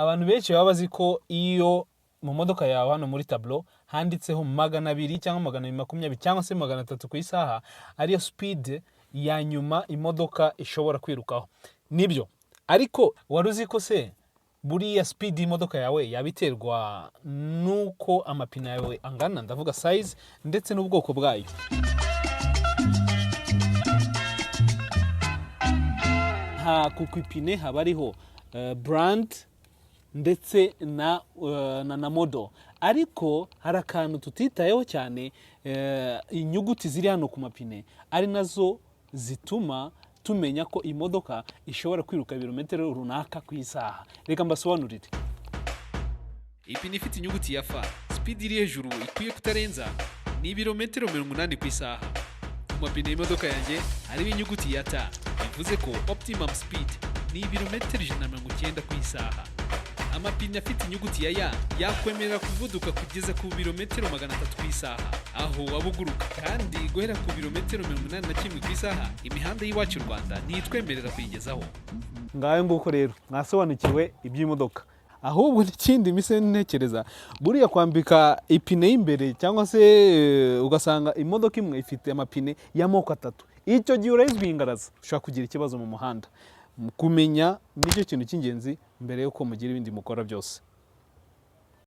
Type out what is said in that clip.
Abantu benshi baba bazi ko iyo mu modoka yawe hano muri tableau handitseho 200 cyangwa 220 cyangwa se 300 ku isaha, ariyo speed ya nyuma imodoka ishobora kwirukaho. Nibyo, ariko wari uzi ko se buriya speed y'imodoka yawe yaba iterwa n'uko amapine yawe angana? Ndavuga size ndetse n'ubwoko bwayo. Ha ku ipine haba hariho brand ndetse na model, ariko hari akantu tutitayeho cyane, inyuguti ziri hano ku mapine ari nazo zituma tumenya ko imodoka ishobora kwiruka ibirometero runaka ku isaha. Reka mbasobanurire. Ipine ifite inyuguti ya F, speed iri hejuru ikwiye kutarenza ni ibirometero 80 ku isaha. Ku mapine y'imodoka yanjye hariho inyuguti ya T, bivuze ko optimum speed ni ibirometero 190 ku isaha. Amapine afite inyuguti ya Y yakwemerera kuvuduka kugeza ku birometero 300 ku isaha, aho waba uguruka. Kandi guhera ku birometero 81 ku isaha, imihanda y'iwacu i Rwanda ntitwemerera kuyigezaho. Ngayo nguko rero, mwasobanukiwe iby'imodoka. Ahubwo n'ikindi mise ntekereza, buriya kwambika ipine y'imbere cyangwa se ugasanga imodoka imwe ifite amapine y'amoko atatu, icyo gihe urayizwingaraza, ushobora kugira ikibazo mu muhanda. Kumenya nicyo kintu cy'ingenzi mbere y'uko mugira ibindi mukora byose.